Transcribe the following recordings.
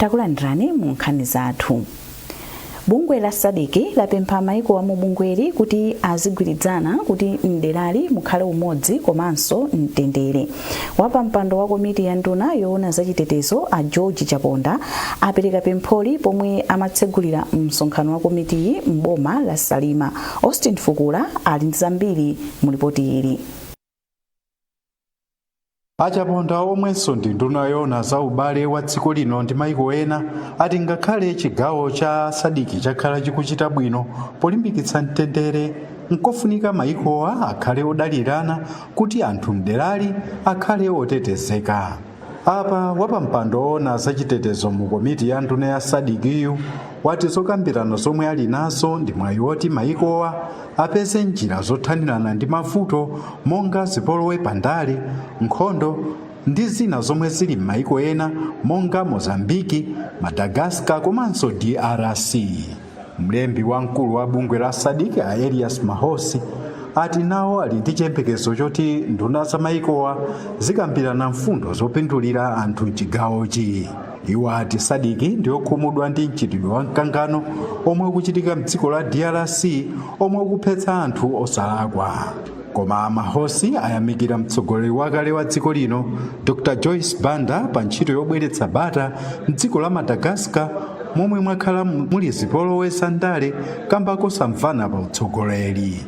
Takulandirani mu nkhani zathu. Bungwe la SADC lapempha maiko a mu bungweli kuti azigwirizana kuti mderali mukhale umodzi komanso mtendere. Wapampando wa komiti ya nduna yoona zachitetezo, a George Chaponda, apereka pempholi pomwe amatsegulira msonkhano wa komitiyi m'boma la Salima. Austin Fukula ali ndi zambiri mu ripoti ili. A Chaponda, omwenso ndi nduna yoona za ubale wa dziko lino ndi maiko ena, ati ngakhale chigawo cha SADC chakhala chikuchita bwino polimbikitsa mtendere, nkofunika maikowa akhale odalirana kuti anthu mderali akhale otetezeka. Apa wapampando woona zachitetezo mu komiti ya nduna ya SADCyu wati zokambirana zomwe ali nazo ndi mwayi woti maikowa apeze njira zothanirana ndi mavuto monga zipolowe pandale, nkhondo ndi zina zomwe zili m'maiko ena monga Mozambiki, Madagascar komanso DRC. Mlembi wamkulu wa bungwe la SADC, a Elias Mahosi, ati nawo ali ndi chiyembekezo choti nduna za maikowa zikambirana mfundo zopindulira anthu mchigawochi. Iwo ati SADC ndiyokhumudwa ndi mchitidwe wa mkangano omwe ukuchitika mdziko la DRC, omwe ukuphetsa anthu osalakwa. Koma Mahosi ayamikira mtsogoleri wakale wa dziko lino, Dr Joyce Banda, pa ntchito yobweretsa bata mdziko la Madagascar, momwe mwakhala muli zipolowe za ndale kamba kosamvana pa utsogoleri.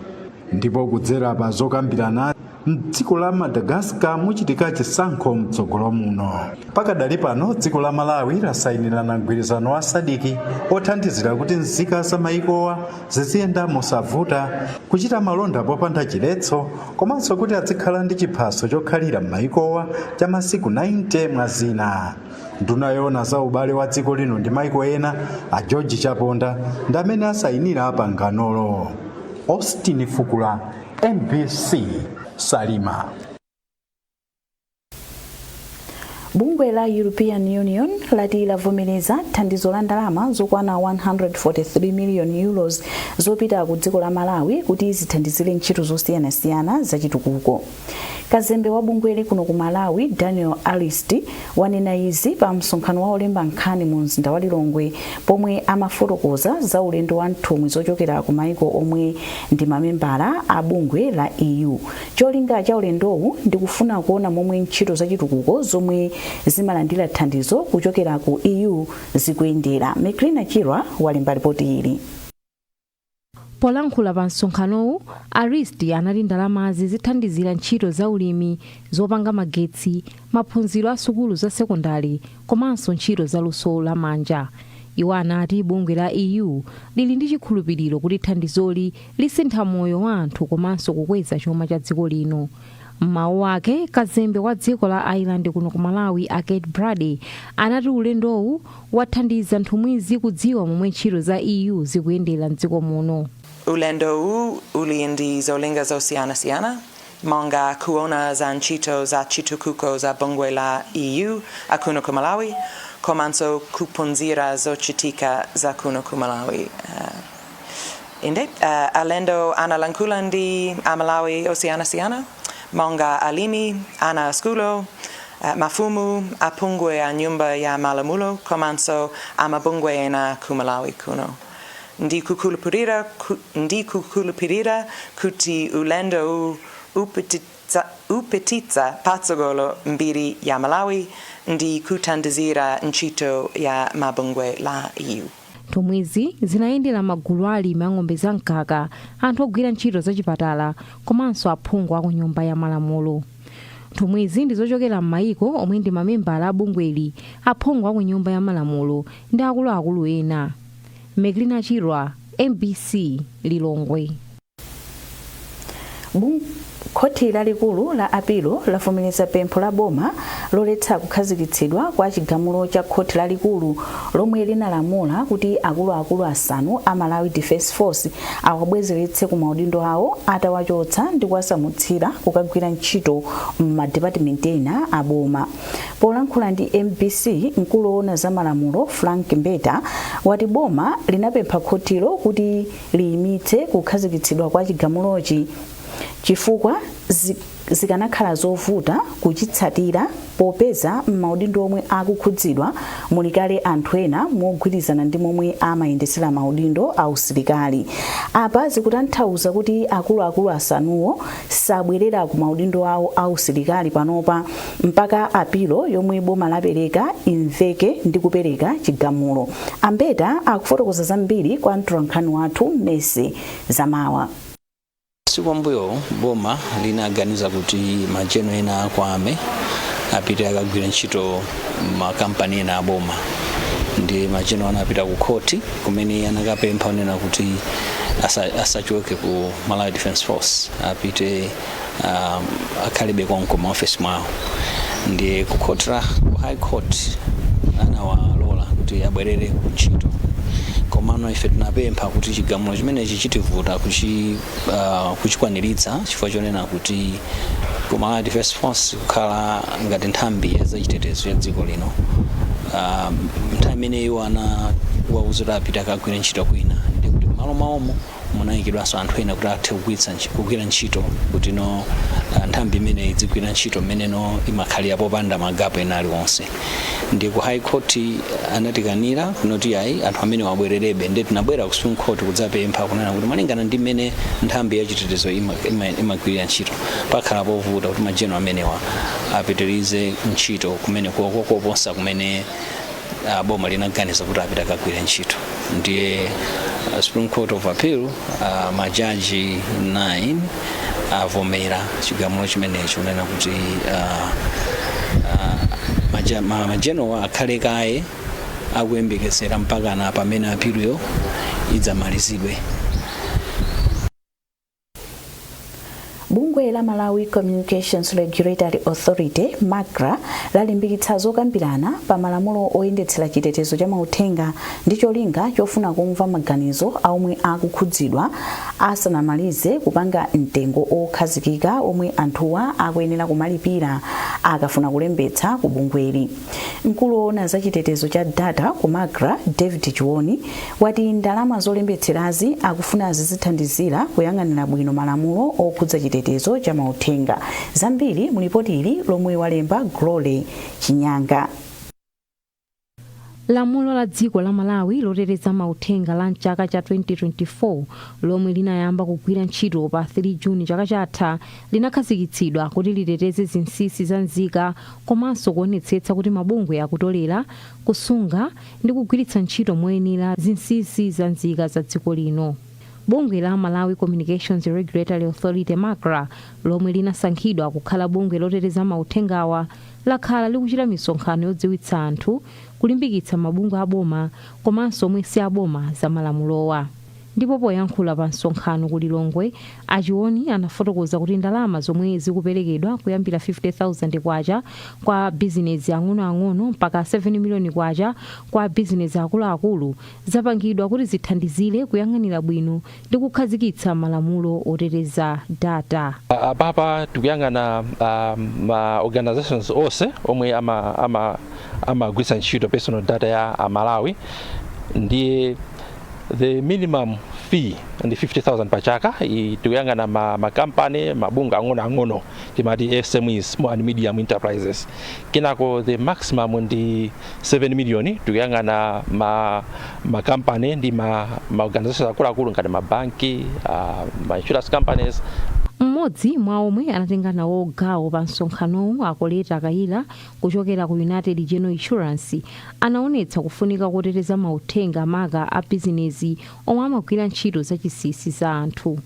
Ndipo kudzera pa zokambirana, mdziko la Madagascar muchitika chisankho mtsogolo muno. Pakadali pano, dziko la Malawi lasayinirana mgwirizano wa SADC othandizira kuti nzika za maikowa ziziyenda mosavuta, kuchita malonda popanda chiletso, komanso kuti azikhala ndi chiphaso chokhalira m'maikowa cha masiku 90, mwa zina. Nduna yoona za ubale wa dziko lino ndi maiko ena, a George Chaponda, ndi amene asayinira panganolo. Austin Fukula, MBC, Salima. Bungwe la European Union lati lavomereza thandizo la ndalama zokwana 143 million euros zopita ku dziko la Malawi kuti zithandizire ntchito zosiyanasiyana zachitukuko. Kazembe wa bungweli kuno ku Malawi, Daniel Alist, wanena izi pa msonkhano wa olemba nkhani mu mzinda wa Lilongwe, pomwe amafotokoza za ulendo wa nthumwi zochokera ku maiko omwe ndi mamembala a bungwe la EU. Cholinga cha ulendowu ndi kufuna kuona momwe ntchito zachitukuko zomwe zimalandira thandizo kuchokera ku EU zikuyendera. Meklina Chirwa walemba ripoti ili. Polankhula pa msonkhanowu, Arist anati ndalamazi zithandizira ntchito za ulimi, zopanga magetsi, maphunziro a sukulu za sekondari komanso ntchito za luso lamanja. Iwo anati bungwe la EU lili ndi chikhulupiriro kuti thandizoli lisintha moyo wa anthu komanso kukweza chuma cha dziko lino. M'mawu ake, kazembe wa dziko la Ireland kuno ku Malawi, a Kate Brady, anati ulendowu wathandiza nthumwizi kudziwa momwe ntchito za EU zikuyendera mdziko muno. Ulendo uli ndi zolinga zosiyanasiyana, monga kuona za ntchito za chitukuko za bungwe la EU akuno ku Malawi, komanso kuphunzira zochitika za kuno ku Malawi. Inde alendo analankhula ndi Amalawi osiyanasiyana, monga alimi, ana a sukulu, mafumu, aphungu a nyumba ya malamulo komanso amabungwe ena ku Malawi kuno. Ndikukhulupirira kuti ulendo upititsa patsogolo mbiri ya Malawi ndi kuthandizira ntchito ya mabungwe la EU. Nthumwizi zinayendera magulu a alimi a ng'ombe zamkaka, anthu ogwira ntchito zachipatala komanso aphungu aku nyumba ya malamulo. Nthumwizi ndi zochokera m'mayiko omwe ndi mamembala a bungweli, aphungu aku nyumba ya malamulo ndi akuluakulu ena. Meklina Chirwa, MBC, Lilongwe. Khoti lalikulu la apilo lavomereza pempho la boma loletsa kukhazikitsidwa kwa chigamulo cha khoti lalikulu lomwe linalamula kuti akuluakulu asanu a Malawi Defence Force awabwezeretse ku maudindo awo atawachotsa ndi kuwasamutsira kukagwira ntchito m'madipatimenti ena a boma. Polankhula ndi MBC, mkulu woona za malamulo, Frank Mbeta, wati boma linapempha khotilo kuti liyimitse kukhazikitsidwa kwa chigamulochi chifukwa Zikanakhala zovuta kuchitsatira popeza m'maudindo omwe akukhudzidwa muli kale anthu ena, mogwirizana ndi momwe amayendetsera maudindo a usilikali. Apa zikutanthauza kuti akuluakulu asanuwo sabwerera ku maudindo awo a usilikali panopa mpaka apilo yomwe boma lapereka imveke ndi kupereka chigamulo. Ambeta akufotokoza zambiri kwa mtolankhani wathu Mese Zamawa. Masiku ambuyo boma linaganiza kuti ma general ena aku army apite akagwira ntchito makampani ena aboma. Ndi ma general anapita ku khoti kumene anakapempha onena kuti asachoke ku Malawi Defence Force, apite akhalebe konko maofesi mwawo. Ndi ku khoti la ku High Court anawalola kuti abwerere ku ntchito. Komano ife tinapempha kuti chigamulo chimenechi chitivuta kuchikwaniritsa chifukwa chonena kuti ku Malawi Defence Force kukhala ngati nthambi ya zachitetezo ya dziko lino, nthawi imene iwo anawauza kuti apite akagwira ntchito kwina, ndi kuti m'malo mwawomo munayikidwanso anthu ena kuti athe kugwira ntchito kuti no nthambi imene idzigwira ntchito mmeneno imakhalira popanda ma gap ena aliwonse. Ndi ku High Court anatikanira kunoti ayi, anthu amene wabwererebe. Ndi tinabwera ku Supreme Court kudzapempha kunena kuti malingana ndi mmene nthambi yachitetezo imagwirira ntchito, pakhala povuta kuti ma general amenewa apitirize ntchito kumene koposa kumene boma linaganiza kuti apite akagwire ntchito. Ndiye Supreme Court of Appeal, majaji 9 avomera chigamulo chimenechi kunena kuti ma general akhale kaye akuyembekezera mpaka na pamene apiluyo idzamalizidwe. Bungwe la Malawi Communications Regulatory Authority, MACRA, lalimbikitsa zokambirana pa malamulo oyendetsera chitetezo cha mauthenga ndi cholinga chofuna kumva maganizo a omwe akukhudzidwa asanamalize kupanga mtengo okhazikika omwe anthuwa akuyenera kumalipira akafuna kulembetsa ku bungweli. Mkulu woona za chitetezo cha data ku MACRA, David Chiwoni, wati ndalama zolembetserazi akufuna zizithandizira kuyang'anira bwino malamulo okhudza chitetezo cha mauthenga. Zambiri mu lipoti ili lomwe walemba Glory Chinyanga. Lamulo la dziko la Malawi loteteza mauthenga la mchaka cha 2024, lomwe linayamba kugwira ntchito pa 3 Juni chaka chatha, linakhazikitsidwa kuti liteteze zinsinsi za nzika komanso kuonetsetsa kuti mabungwe akutolera, kusunga ndi kugwiritsa ntchito moyenera zinsinsi za nzika za dziko lino. Bungwe la Malawi Communications Regulatory Authority, MACRA, lomwe linasankhidwa kukhala bungwe loteteza mauthengawa, lakhala likuchita misonkhano yodziwitsa anthu, kulimbikitsa mabungwe aboma komanso omwe si aboma za malamulowa. Ndipo poyankhula pa msonkhano ku Lilongwe, a Chiwoni anafotokoza kuti ndalama zomwe zikuperekedwa kuyambira 50,000 kwacha kwa bizinezi ang'onoang'ono mpaka 7 miliyoni kwacha kwa bizinezi akuluakulu zapangidwa kuti zithandizire kuyang'anira bwino ndi kukhazikitsa malamulo oteteza data. Apapa tikuyang'ana ma organizations onse omwe amagwiritsa ntchito personal data ya Amalawi. Ndiye the minimum fee ndi 50,000 pa chaka. Tikuyang'ana makampani, mabungwe ang'onoang'ono, timati SMEs, small and medium enterprises. Kenako the maximum ndi 7 million. Tikuyang'ana makampani ndi ma organizations akuluakulu ngati mabanki, ma insurance companies. Mmodzi mwa omwe anatenga nawo gawo pa msonkhanowu, a Koleta Kayira kuchokera ku United General Insurance, anaonetsa kufunika koteteza mauthenga, maka a bizinezi omwe amagwira ntchito zachinsinsi za anthu.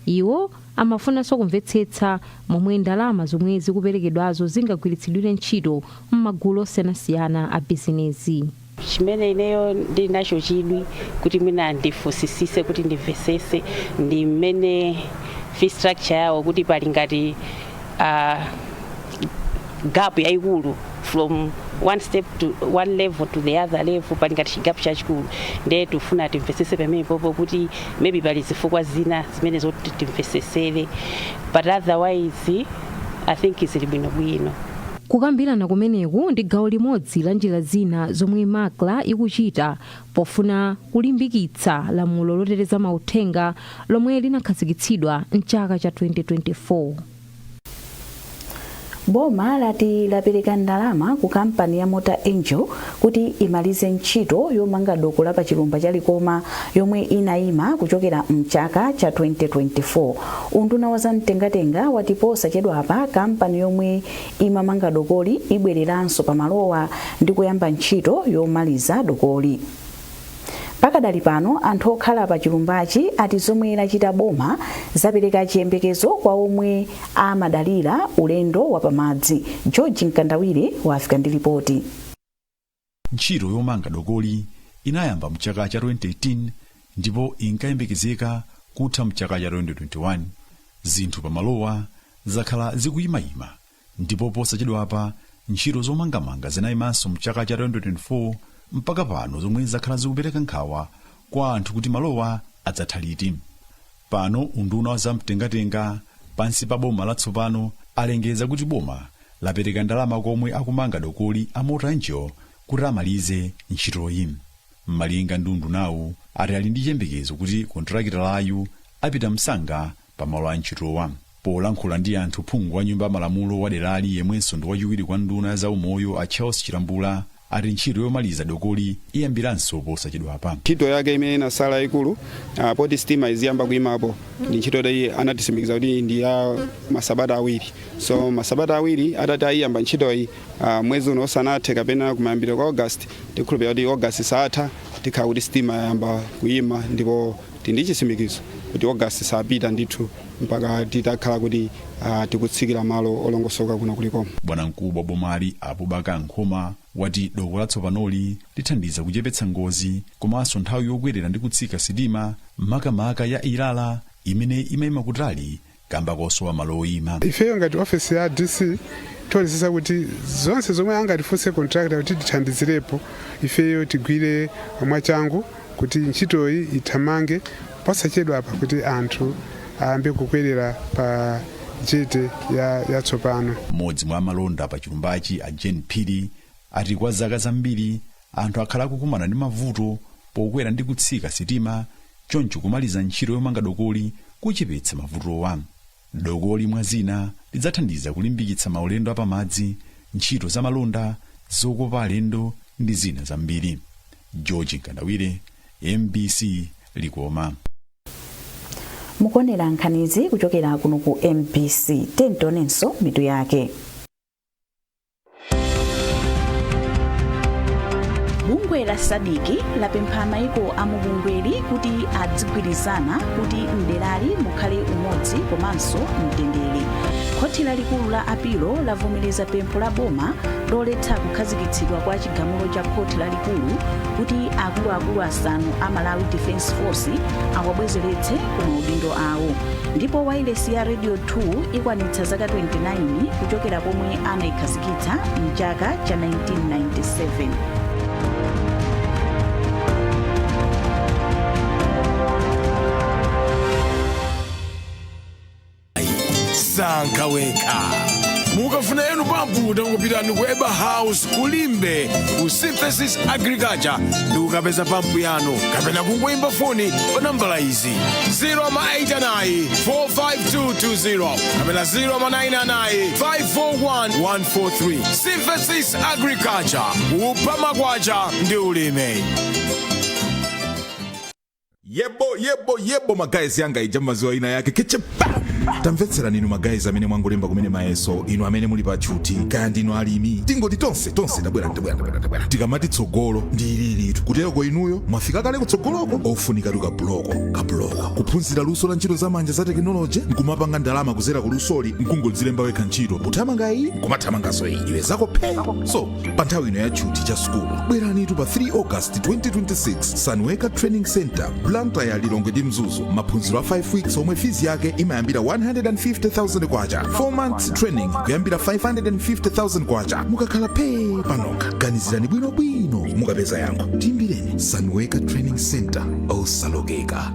Iwo amafunanso kumvetsetsa momwe ndalama zomwe zikuperekedwazo zingagwiritsidwire ntchito m'magulu osiyanasiyana a bizinezi. Chimene ineyo ndili nacho chidwi kuti mwina ndifunsisise kuti ndimvesese ndi mmene fee structure yawo, kuti pali ngati gap yayikulu from one step to one level to the other level, pali ngati chi gap chachikulu. Ndiye tifuna timvesese pamenepopo kuti maybe pali zifukwa zina zimene zoti timvesesere, but otherwise I think zili bwinobwino. Kukambirana kumeneku ndi gawo limodzi la njira zina zomwe MACRA ikuchita pofuna kulimbikitsa lamulo loteteza mauthenga lomwe linakhazikitsidwa mchaka cha 2024. Boma lati lapereka ndalama ku kampani ya Mota Angel kuti imalize ntchito yomanga doko la pachilumba cha Likoma yomwe inayima kuchokera mchaka cha 2024. Unduna wa zamtengatenga wati posachedwapa kampani yomwe imamanga dokoli ibwereranso pamalowa ndi kuyamba ntchito yomaliza dokoli. Pakadali pano, anthu okhala pa chilumbachi ati zomwe lachita boma zapereka chiyembekezo kwa omwe amadalira ulendo wapamadzi. George Mkandawire wafika ndi ripoti. Ntchito yomanga dokoli inayamba mchaka cha 2018 ndipo inkayembekezeka kutha mchaka cha 2021. Zinthu pamalowa zakhala zikuyimayima ndipo posachedwapa ntchito zomangamanga zinayimanso mchaka cha 2024 mpaka pano, zomwe zakhala zikupereka nkhawa kwa anthu kuti malowa adzatha liti. Pano unduna wa zamtengatenga pansi pa boma latsopano alengeza kuti boma lapereka ndalama komwe akumanga dokoli a Mota Angel kuti amalize ntchitoyi. Malinga ndi undunawu, ati ali ndi chiyembekezo kuti kontrakitalayu apita msanga pamalo a ntchitowa. Polankhula ndi anthu, phungu wa nyumba ya malamulo wa derali yemwenso ndi wachiwiri kwa nduna ya zaumoyo a Charles Chilambula ati ntchito yomaliza dokoli iyambiranso posachedwapa. Ntchito yake imene inasala ikulu, poti sitima iziyamba kuyimapo, ndi ntchito iyi anatisimikiza kuti ndi ya masabata 2. So masabata 2 atati ayiyamba ntchitoyi, mwezi uno usanathe kapena kumayambiro kwa August, tikhulupirira kuti August satha tikhala kuti sitima yayamba kuyima, ndipo tindi chisimikizo kuti August sapita ndithu mpaka titakhala kuti tikutsikira malo olongosoka kuno kulikoma. Bwanamkubwa bomali Abubakar Nkhoma wati doko latsopanoli lithandiza kuchepetsa ngozi komanso nthawi yokwerera ndi kutsika sitima, makamaka ya Ilala imene imayima kutali kamba kosowa malo oyima. Ifeyo ngati ofesi ya DC tionesesa kuti zonse zomwe angatifunse contractor kuti tithandizirepo, ifeyo tigwire mwachangu kuti ntchitoyi ithamange posachedwa apa kuti anthu ayambe kukwerera pa jetty yatsopano. Mmodzi mwa amalonda pa chilumbachi a Jane Phiri ati kwa zaka zambiri anthu akhala akukumana ndi mavuto pokwera ndi kutsika sitima, choncho kumaliza ntchito yomanga dokoli kuchepetsa mavutowa. Dokoli mwa zina lidzathandiza kulimbikitsa maulendo apamadzi, ntchito za malonda zokopa alendo ndi zina zambiri. George Nkandawire, MBC, Likoma. Mukuonera nkhanizi kuchokera kuno ku MBC. Tentonenso mitu yake. Bungwe la SADC lapempha maiko a mubungweli kuti adzigwirizana kuti mderali mukhale umodzi komanso mtendere. Khoti lalikulu la apilo lavomereza pempho la boma loletsa kukhazikitsidwa kwa chigamulo cha khoti lalikulu kuti akuluakulu asanu a Malawi Defence Force awabwezeretse ku maudindo awo. Ndipo wailesi ya Radio 2 ikwanitsa zaka 29 kuchokera pomwe anayikhazikitsa mchaka cha 1997. Sankha wekha. Mukafuna yanu pampu, tangopitani ku Eba House kulimbe ku Synthesis Agriculture ndi kukapeza pampu yanu, kapena kungoyimba foni pa nambala izi: 089 45220 kapena 099 541 143. Synthesis Agriculture, kupha makwacha ndi ulimi. Yebo, yebo, yebo, ma guys, yanga ija maziwa ina yake keche pa. Tamvetsera ninu ma guys amene mwangolemba kumene mayeso, inu amene muli pa tchuti, kaya ndinu alimi, tingoti tonse tonse, tabwera, tabwera, tabwera, tabwera. Tikamati tsogolo ndi ililitu, kutereko inuyo mwafika kale kutsogoloko. Ofunika tu kabuloko kabuloko kuphunzira luso la ntchito zamanja za tekinoloji, nkumapanga ndalama kuzera ku lusoli, nkungodzilemba wekha ntchito, kuthamanga iyi nkumathamanganso iyi, iwe zako phe. So pa nthawi ino ya tchuti cha sukulu, bweranitu pa 3 August 2026, Sunweka Training Center, Blantyre, Lilongwe ndi Mzuzu. Maphunziro a 5 weeks omwe fees yake imayambira 150,000 kwacha, 4 months training kuyambira 550,000 kwacha. Mukakhala phe panokha, ganizirani bwinobwino, mukapeza yankho timbireni. Sunweka Training Center, osalokeka.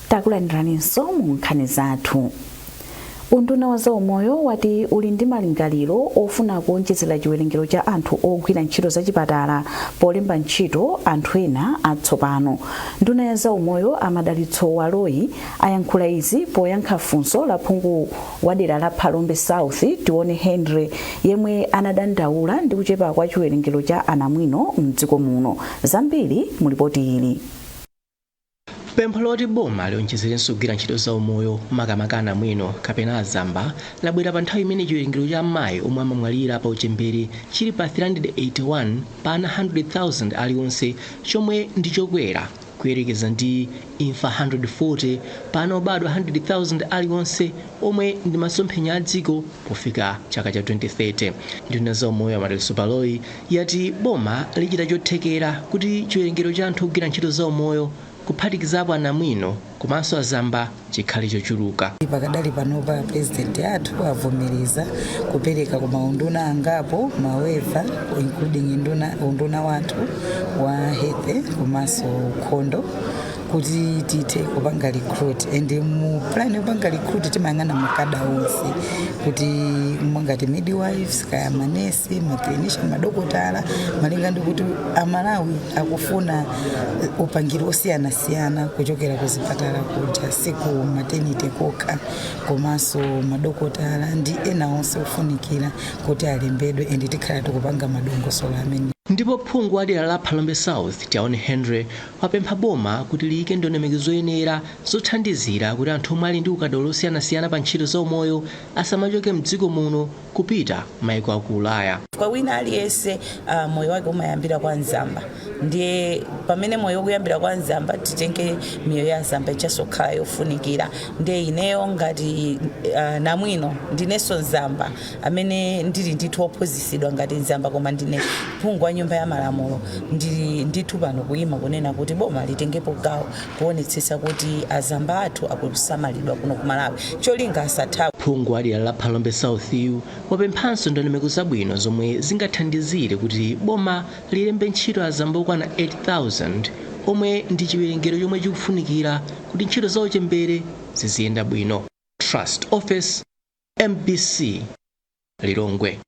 Takulandiraninso mu nkhani zathu. Unduna wa zaumoyo wati uli ndi malingaliro ofuna kuonjezera chiwerengero cha anthu ogwira ntchito zachipatala polemba ntchito anthu ena atsopano. Nduna ya zaumoyo, a Madalitso Baloyi, ayankhula izi poyankha funso la phungu wa dera la Phalombe South, Tione Henry, yemwe anadandaula ndi kuchepa kwa chiwerengero cha anamwino mdziko muno. Zambiri mulipoti ili. Pempho loti boma lionjezerenso kugwira ntchito za umoyo, makamaka anamwino kapena azamba, labwera pa nthawi imene chiwerengero cha amayi omwe amamwalira pa uchembere chili pa 381 pa ana 100,000 aliwonse, chomwe ndi chokwera kuyerekeza ndi imfa 140 pa ana obadwa 100,000 aliwonse, omwe ndi masomphenya a dziko pofika chaka cha 2030. Nduna za umoyo, Madalitso Baloyi, yati boma lichita chothekera kuti chiwerengero cha anthu ogwira ntchito za umoyo, kuphatikizapo anamwino komanso azamba, chikhale chochuluka. Pakadali panopa President athu avomereza kupereka ku maunduna angapo ma waiver, including unduna wathu wa health komanso ukhondo, kuti tithe kupanga recruit. And mu plan yopanga recruit timayang'ana ma cadre onse, kuti ngati midwives, kaya manesi, ma clinician, madokotala, malinga ndi kuti Amalawi akufuna upangiri osiyanasiyana kuchokera ku zipatala kuja, siku maternity kokha, komanso madokotala ndi ena onse ofunikira kuti alembedwe, and tikhala tikupanga madongosolo amene. Ndipo phungu wa dera la Phalombe South, Tiaone Henry, wapempha boma kuti liyike ndondomeko zoyenera zothandizira kuti anthu omwe ali ndi ukadaulo osiyanasiyana pa ntchito za umoyo asamachoke mdziko muno kupita maiko aku Ulaya. Kwa wina aliyense, moyo wake umayambira kwa mzamba. Ndiye pamene moyo ukuyambira kwa mzamba, titenge miyoyo ya zamba ichasokhala yofunikira. Ndiye ineyo ngati namwino, ndinenso mzamba amene ndili ndithu ophunzitsidwa ngati mzamba, koma ndine phungu wa Nyumba ya Malamulo, ndili ndithu pano kuyima kunena kuti boma litengepo gawo kuonetsetsa kuti azamba athu akusamalidwa kuno ku Malawi, cholinga asathawe. Phungu wa dera la Phalombe South yu wapemphanso ndondomeko zabwino zomwe zingathandizire kuti boma lilembe ntchito azamba okwana 8000, omwe ndi chiwerengero chomwe chikufunikira kuti ntchito za uchembere ziziyenda bwino. Trust Office, MBC, Lilongwe.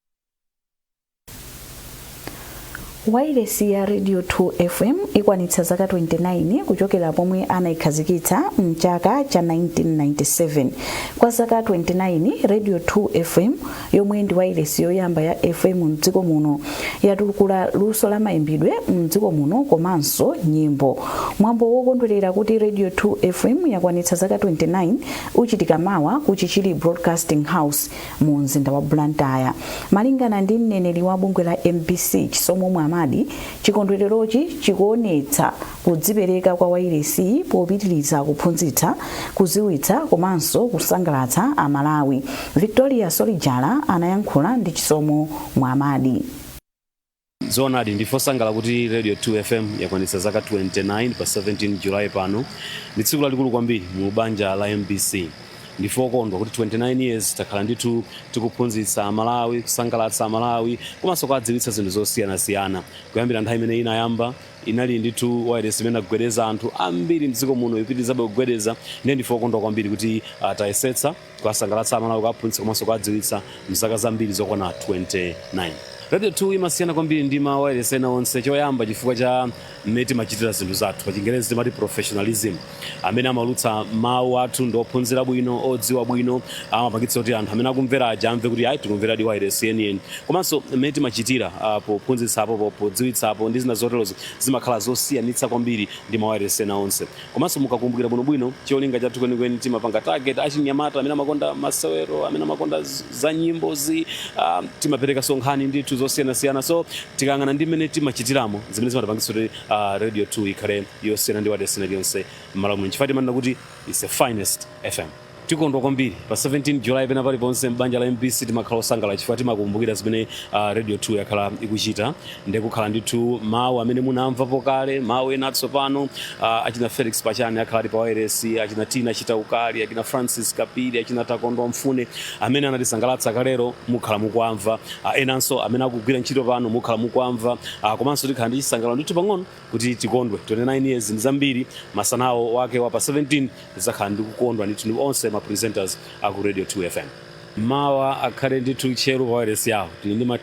Wailesi ya Radio 2 FM ikwanitsa zaka 29 kuchokera pomwe anayikhazikitsa mchaka cha 1997. Kwa zaka 29, Radio 2 FM, yomwe ndi wailesi yoyamba ya FM mdziko muno, yatukula luso la mayimbidwe mdziko muno komanso nyimbo. Mwambo wokondwerera kuti Radio 2 FM yakwanitsa zaka 29 uchitika mawa ku Chichiri Broadcasting House mu mzinda wa Blantyre. Malingana ndi mneneri wa bungwe la MBC, Chisomo Mwamadi, chikondwererochi chikuonetsa kudzipereka kwa wailesi popitiriza kuphunzitsa, kudziwitsa komanso kusangalatsa Amalawi. Victoria Solijala anayankhula ndi Chisomo Mwamadi. Zoonadi, ndife osangalala kuti Radio 2 FM yakwanitsa zaka 29 pa 17 July pano. Ndi tsiku lalikulu kwambiri mu banja la MBC. Ndife okondwa kuti 29 years takhala ndithu tikuphunzitsa Amalawi, kusangalatsa Amalawi komanso kuwadziwitsa zinthu zosiyanasiyana. Kuyambira nthawi imene inayamba, inali ndithu wireless imene inagwedeza anthu ambiri mdziko muno, ipitirizabe kugwedeza. Ndiye ndife okondwa kwambiri kuti tayesetsa kuwasangalatsa Amalawi, kuwaphunzitsa komanso kuwadziwitsa mzaka zambiri zokwana 29. Radio 2 imasiyana kwambiri ndi ma wireless ena onse, choyamba chifukwa cha mmene timachitira zinthu zathu. Pa Chingerezi timati professionalism. Amene amaulutsa mawu athu ndi ophunzira bwino, odziwa bwino, amapangitsa kuti anthu amene akumvera aja amve kuti ayi, tikumveradi wireless yeniyeni. Komanso mmene timachitira pophunzitsapo, podziwitsapo ndi zina zoterozo, zimakhala zosiyanitsa kwambiri ndi ma wireless ena onse. Komanso mukakumbukira bwinobwino, cholinga chathu kwenikweni timapanga target achinyamata amene amakonda masewero, amene amakonda za nyimbozi. Timapereka nkhani ndithu zosiyanasiyana. So tikayang'ana ndi mmene timachitiramo, zimene zimatipangitsa kuti Radio 2 ikhale yosiyana ndi wireless ina iliyonse m'Malawi muno, chifukwa timanena kuti it's the finest FM. Tikondwa kwambiri pa 17 July. Pena paliponse m'banja la MBC timakhala osangalala chifukwa timakumbukira zimene Radio 2 yakhala ikuchita. Ndikukhala ndithu mawu amene munamvapo kale, mawu ena atsopano. Achina Felix Pachani akhala ali pa wireless, achina Tina Chitaukali, achina Francis Kapiri, achina Takondwa Mfune, amene anatisangalatsa kalero mukhala mukuamva. Enanso amene akugwira ntchito pano mukhala mukuamva. Komanso tikhala ndi chisangalalo ndithu pang'ono kuti tikondwe. 29 years ndi zambiri. Masanawo wake wa pa 17 tidzakhala ndi kukondwa ndithu ndi onse. ma presenters aku Radio 2 FM. Mawa akhale ndithu tcheru pa wailesi yawo, tili ndi ma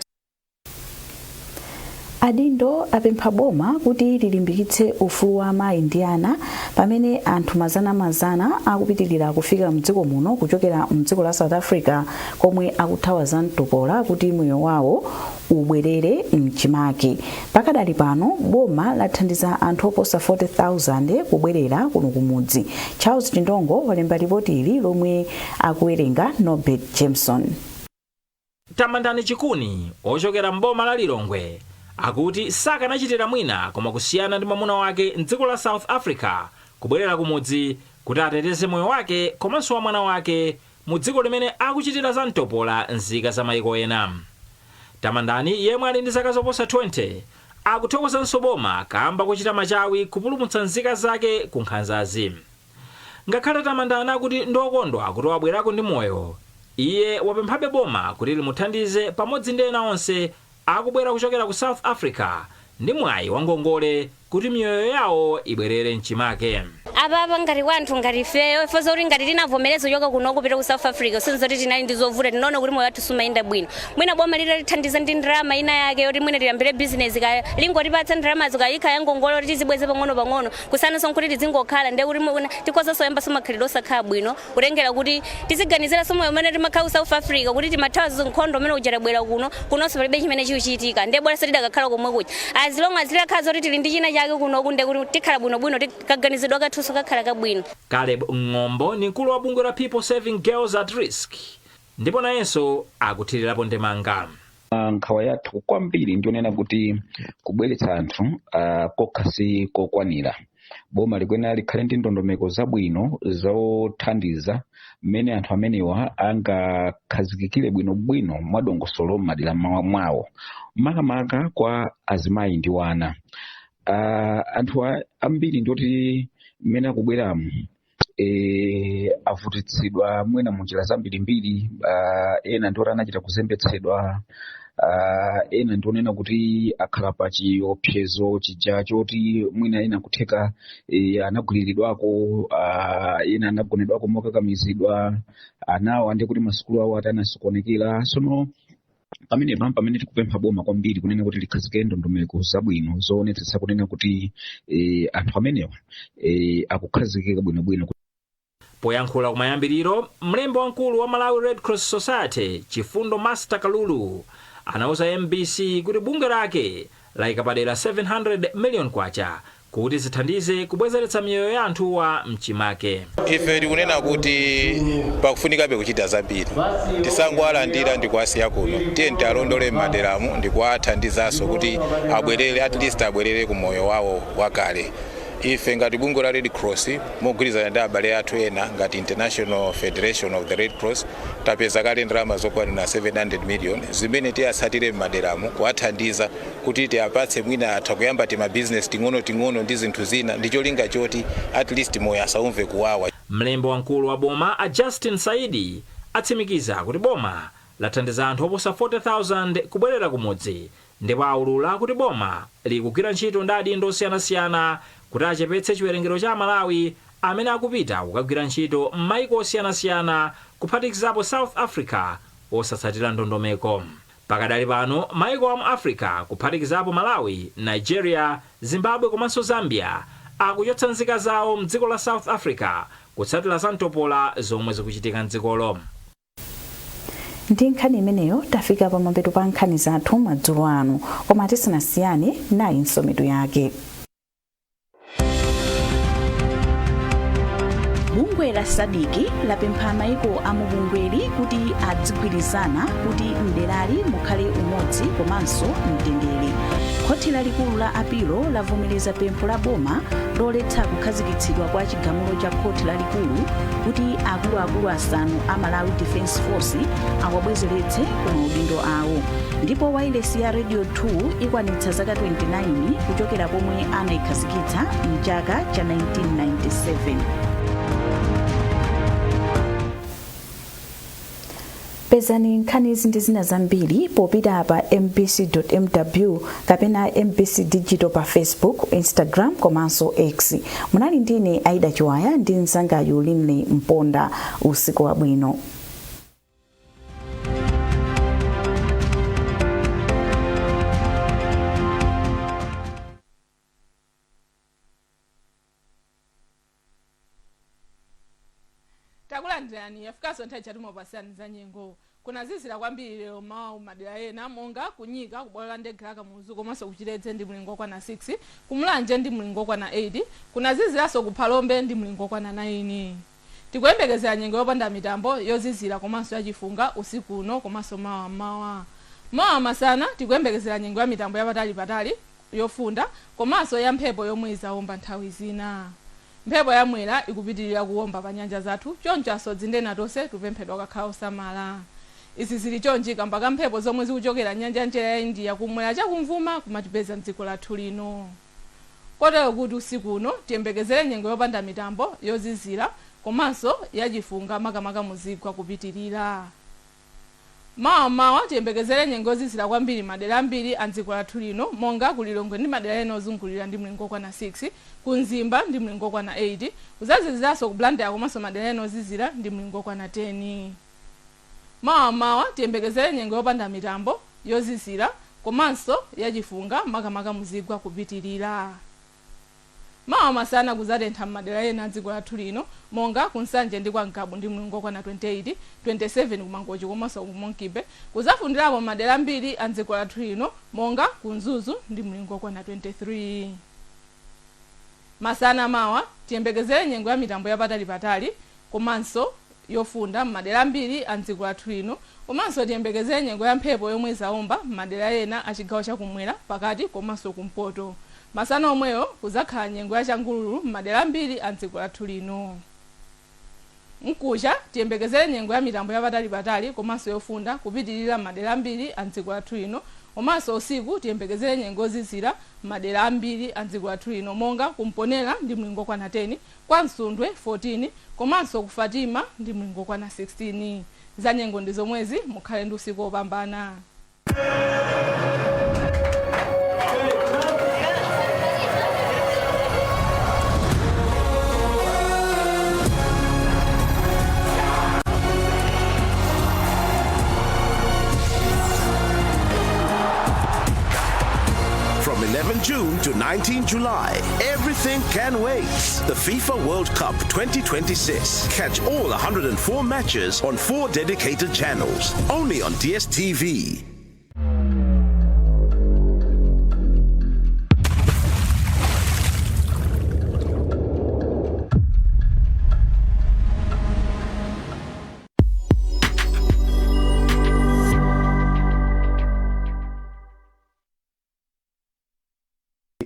Adindo apempha boma kuti lilimbikitse ufulu wa amayi ndi ana pamene anthu mazanamazana akupitirira kufika mdziko muno kuchokera mdziko la South Africa, komwe akuthawa za mtopola kuti moyo wawo ubwerere mchimake. Pakadali pano boma lathandiza anthu oposa 40,000 kubwerera kuno kumudzi. Charles Chindongo walemba ripoti ili lomwe akuwerenga Norbert Jameson. Tamandani Chikuni, ochokera mboma la Lilongwe, akuti sakanachitira mwina koma kusiyana ndi mwamuna wake mdziko la South Africa kubwerera kumudzi kuti ateteze moyo wake komanso wa mwana wake mu dziko limene akuchitira za mtopola nzika za mayiko ena. Tamandani, yemwe ali ndi zaka zoposa 20, akuthokozanso boma kamba kuchita machawi kupulumutsa nzika zake ku nkhanzazi. Ngakhale Tamandani akuti ndokondwa kuti wabwerako ndi moyo, iye wapemphabe boma kuti limuthandize pamodzi ndi ena onse akubwera kuchokera ku South Africa ndi mwayi wa ngongole kuti miyoyo yawo ibwerere mchimake. Apapa ngati kwanthu ngati ifeyo ifo zoti ngati tinavomereza kuchoka kuno kupita ku South Africa, sinzoti tinali ndi zovuta, tinaona kuti moyo wathu sumayenda bwino. Mwina boma litatithandiza ndi ndalama ina yake yoti mwina tiyambire bizinesi, kaya lingotipatsa ndalamazo, kayikha ya ngongole kuti tizibweze pang'ono pang'ono, kusananso nkuti tizingokhala, ndiye kuti mwina tikhozanso yambaso makhalidwe osakhala bwino, kutengera kuti tiziganiziranso moyo umene timakhala ku South Africa, kuti timathawa nkhondo umene uja, tabwera kuno, kunonso palibe chimene chikuchitika, ndiye bora tidakakhala komwe kuja. As long as tidakhala zoti tili ndi china chake kunoku, ndiye kuti tikhala bwinobwino, kaganizidwa kathunso kakhala kabwino. Caleb Ng'ombo ni mkulu wa bungwe la People Serving Girls at Risk, ndipo nayenso akuthirirapo ndemanga. Nkhawa yathu kwambiri ndionena kuti kubweretsa anthu kokha si kokwanira. Boma likuyenera likhale ndi ndondomeko zabwino zothandiza mmene anthu amenewa angakhazikikire bwinobwino mwadongosolo m'madera mwawo, makamaka kwa azimayi ndi wana. Anthu ambiri ndoti mmene akubweramu avutitsidwa mwina munjira zambirimbiri. Ena ndioti anachita kuzembetsedwa, ena ndionena kuti akhala pa chiopsezo chija choti mwina ena kutheka anagwiriridwako, ena anagonedwako mokakamizidwa, anawo andi kuti masukulu awo atanasokonekera. Sono pamene pamene tikupempha boma kwambiri kunena kuti likhazike ndondomeko zabwino zoonetsetsa kunena kuti anthu amenewa akukhazikika bwinobwino. Poyankhula kumayambiriro, mlembi wamkulu wa Malawi Red Cross Society, Chifundo Master Kalulu, anauza MBC kuti bungwe lake layika padera 700 million kwacha kuti zithandize kubwezeretsa miyoyo ya anthuwa mchimake. Ife tikunena kuti pakufunikabe kuchita zambiri. Tisangowalandira ndi kuwasiya kuno. Tiye tialondole m'maderamu ndi kuwathandizanso kuti abwerere, at least abwerere ku moyo wawo wakale. Ife ngati bungwe la Red Cross, mogwirizana ndi abale athu ena ngati International Federation of the Red Cross, tapeza kale ndalama zokwanira 700 million zimene tiyatsatire m'maderamu kuwathandiza kuti tiapatse, mwina atha kuyamba timabizinesi ting'ono-ting'ono ndi zinthu zina, ndi cholinga choti at least moyo asaumve kuwawa. Mlembi wamkulu wa boma a Justin Saidi atsimikiza kuti boma lathandiza anthu oposa 40,000 kubwerera kumudzi, ndipo aulula kuti boma likugwira ntchito ndi adindo osiyanasiyana kuti achepetse chiwerengero cha Amalawi amene akupita kukagwira ntchito m'mayiko osiyanasiyana, kuphatikizapo South Africa, osatsatira ndondomeko. Pakadali pano mayiko amu Africa, kuphatikizapo Malawi, Nigeria, Zimbabwe komanso Zambia, akuchotsa nzika zawo mdziko la South Africa kutsatira za mtopola zomwe zikuchitika mdzikolo. Ndi nkhani imeneyo tafika pamapeto pa nkhani zathu madzulo ano, koma tisanasiyane, nayinso mitu yake. Bungwe la SADC lapempha maiko a mubungweli kuti adzigwirizana kuti mderali mukhale umodzi komanso mtendere. Khoti lalikulu la apilo lavomereza pempho la boma loletsa kukhazikitsidwa kwa chigamulo cha khoti lalikulu kuti akuluakulu asanu a Malawi Defence Force awabwezeretse ku maudindo awo. Ndipo wailesi ya Radio 2 ikwanitsa zaka 29 kuchokera pomwe anayikhazikitsa mchaka cha 1997. Pezani nkhanizi ndi zina zambiri popita pa mbc.mw kapena MBC Digital pa Facebook, Instagram komanso X. Munali ndine Aida Chiwaya ndi mzangayu Linley Mponda. Usiku wabwino. Takulandirani. Yafikanso nthawi chatimopasani za nyengo. Kunazizira kwambiri lero mawa madera ena monga kunyika, kubwalo la ndege la Kamuzu komanso kuchitedze ndi mlingo okwana 6, kumulanje ndi mlingo okwana 8, kunaziziranso kuphalombe ndi mlingo okwana 9. Tikuyembekezera nyengo yopanda mitambo, yozizira komanso yachifunga usiku uno komanso mawa mawa. Mawa masana tikuyembekezera nyengo ya mitambo yapatali-patali, yofunda komanso ya mphepo yomwe izawomba nthawi zina. Mphepo yamwera ikupitirira kuwomba pa nyanja zathu, choncho asodzi ndi ena tonse tupemphedwa kakhala osamala. Izi zili chonchi kamba ka mphepo zomwe zikuchokera nyanja njera ya India kumwera chakumvuma kumatipeza mdziko lathu lino, kotero kuti usiku uno tiyembekezere nyengo yopanda mitambo, yozizira komanso yachifunga, makamaka muzigwa kupitirira. Mawa mawa tiyembekezere nyengo yozizira kwambiri madera ambiri a dziko lathu lino monga kulilongwe ndi madera ena ozungulira ndi mlingo okwana 6, ku Mzimba ndi mlingo okwana 8, kuzaziziranso ku Blantyre komanso madera ena ozizira ndi mlingo okwana 10. Mawa mawa tiyembekezere nyengo yopanda mitambo, yozizira komanso yachifunga, makamaka muzigwa kupitirira. Mawa masana kuzatentha m'madera ena a dziko lathu lino monga kunsanje ndi kwa Ngabu ndi mlingo okwana 28, 27 kumangochi komanso ku Monkey Bay. Kuzafundirapo madera ambiri a dziko lathu lino monga ku Mzuzu ndi mlingo okwana 23. Masana mawa tiyembekezere nyengo ya mitambo yapatalipatali komanso yofunda m'madera ambiri a dziko lathu lino, komanso tiyembekezere nyengo ya mphepo yomwe izawomba m'madera ena a chigawo chakumwera, pakati komanso kumpoto. Masana omweyo kuzakhala nyengo ya changululu m'madera ambiri a dziko lathu lino. Mkucha tiyembekezere nyengo ya mitambo yapatalipatali komanso yofunda kupitirira madera ambiri a dziko lathu lino, komanso usiku tiyembekezere nyengo yozizira madera ambiri a dziko lathu lino monga kumponera ndi mlingo okwana 10, kwa Msundwe 14 komanso ku Fatima ndi mlingo okwana 16. Za nyengo ndi zomwezi. Mukhale ndi usiku wopambana. From 11 June to 19 July, everything can wait. The FIFA World Cup 2026. Catch all 104 matches on four dedicated channels. Only on DSTV.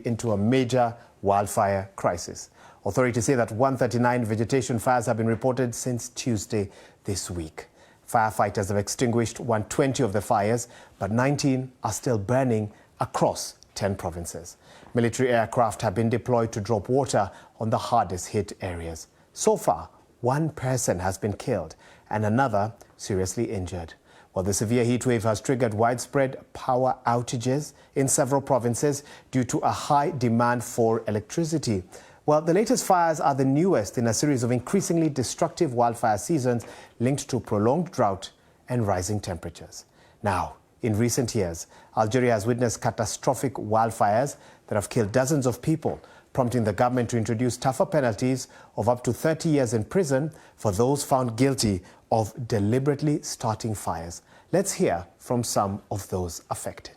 Into a major wildfire crisis. Authorities say that 139 vegetation fires have been reported since Tuesday this week. Firefighters have extinguished 120 of the fires, but 19 are still burning across 10 provinces. Military aircraft have been deployed to drop water on the hardest hit areas. So far, one person has been killed and another seriously injured. While the severe heat wave has triggered widespread power outages in several provinces due to a high demand for electricity. Well, the latest fires are the newest in a series of increasingly destructive wildfire seasons linked to prolonged drought and rising temperatures. Now, in recent years, Algeria has witnessed catastrophic wildfires that have killed dozens of people, prompting the government to introduce tougher penalties of up to 30 years in prison for those found guilty of deliberately starting fires. Let's hear from some of those affected.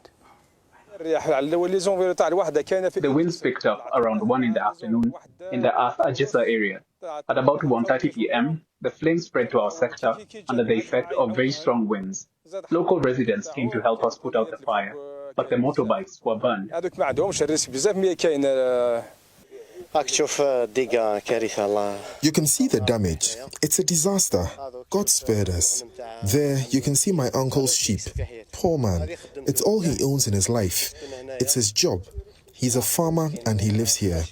The winds picked up around 1 in the afternoon in the Ath Ajissa area. At about 1:30 p.m., the flames spread to our sector under the effect of very strong winds. Local residents came to help us put out the fire, but the motorbikes were burned. هذوك ما عندهمش ال risque بزاف mais كاين راك تشوف dégâts كارثة الله. You can see the damage. It's a disaster. God spared us. There, you can see my uncle's sheep. Poor man. It's all he owns in his life. It's his job. He's a farmer and he lives here.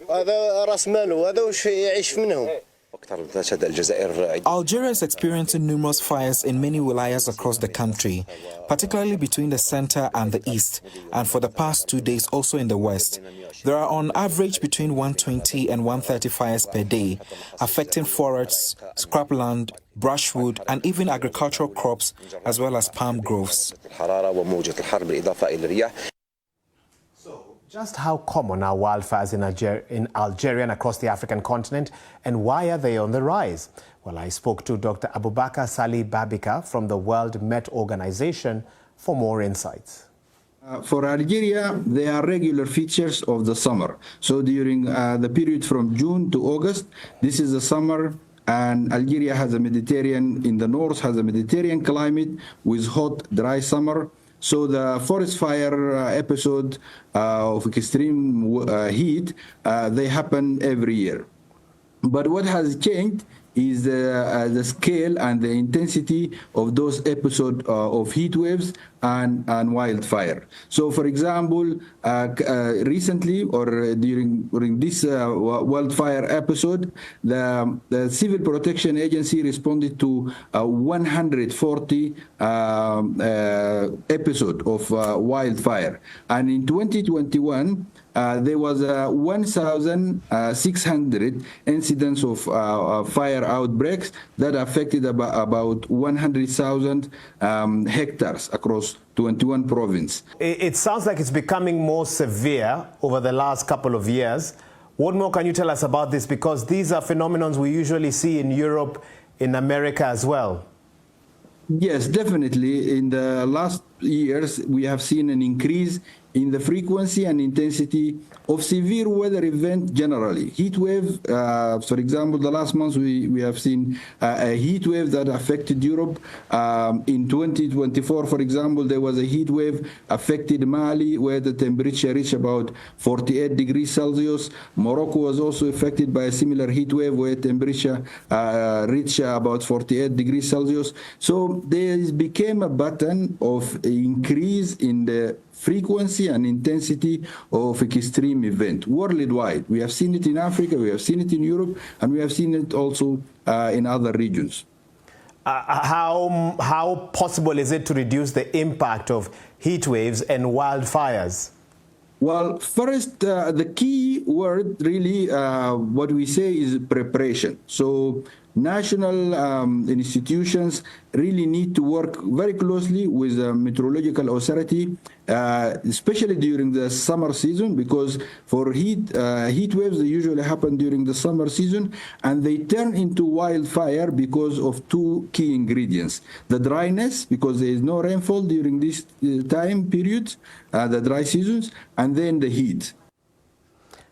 هذا راس ماله هذا واش يعيش منهم. Algeria is experiencing numerous fires in many wilayas across the country, particularly between the center and the east, and for the past 2 days also in the west. There are on average between 120 and 130 fires per day, affecting forests, scrubland, brushwood, and even agricultural crops, as well as palm groves. Just how common are wildfires in Algeria and across the African continent, and why are they on the rise? Well, I spoke to Dr. Abubakar Salih Babikar from the World Met Organization for more insights. For Algeria, they are regular features of the summer. So during the period from June to August, this is the summer, and Algeria has a Mediterranean, in the north has a Mediterranean climate with hot, dry summer. So the forest fire episode of extreme heat, they happen every year. But what has changed is the scale and the intensity of those episodes of heat waves and wildfire. So, for example, recently or during this wildfire episode, the Civil Protection Agency responded to 140 episode of wildfire. And in 2021, there was 1,600 incidents of fire outbreaks that affected about 100,000 hectares across 21 provinces. It sounds like it's becoming more severe over the last couple of years. What more can you tell us about this? Because these are phenomenons we usually see in Europe, in America as well. Yes, definitely. In the last years, we have seen an increase in the frequency and intensity of severe weather events generally. Heat wave, for example, the last month we have seen a heat wave that affected Europe. In 2024, for example, there was a heat wave affected Mali, where the temperature reached about 48 degrees Celsius. Morocco was also affected by a similar heat wave where temperature reached about 48 degrees Celsius. So there became a pattern of increase in the frequency and intensity of extreme event worldwide. We have seen it in Africa, we have seen it in Europe, and we have seen it also in other regions. How possible is it to reduce the impact of heat waves and wildfires? Well, first, the key word really, what we say is preparation. So national institutions really need to work very closely with the meteorological authority, especially during the summer season, because for heat waves, they usually happen during the summer season, and they turn into wildfire because of two key ingredients. The dryness, because there is no rainfall during this time periods, the dry seasons, and then the heat.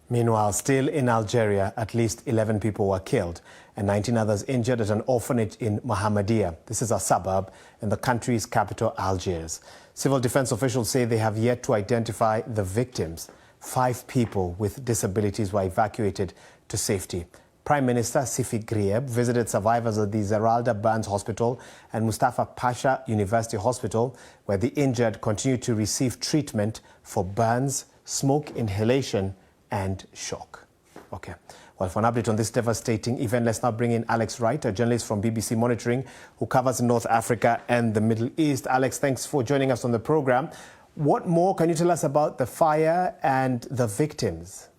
Meanwhile, still in Algeria, at least 11 people were killed and 19 others injured at an orphanage in Mohammedia. This is a suburb in the country's capital, Algiers. Civil defense officials say they have yet to identify the victims. Five people with disabilities were evacuated to safety. Prime Minister Sifi Ghrieb visited survivors at the Zeralda Burns Hospital and Mustafa Pasha University Hospital, where the injured continue to receive treatment for burns, smoke inhalation, and shock. Okay. Well, for an update on this devastating event, let's now bring in Alex Wright, a journalist from BBC Monitoring who covers North Africa and the Middle East. Alex, thanks for joining us on the program. What more can you tell us about the fire and the victims?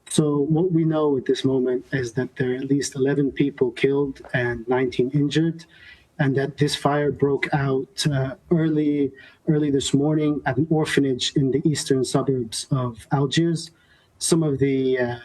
So what we know at this moment is that there are at least 11 people killed and 19 injured, and that this fire broke out early this morning at an orphanage in the eastern suburbs of Algiers. Some of the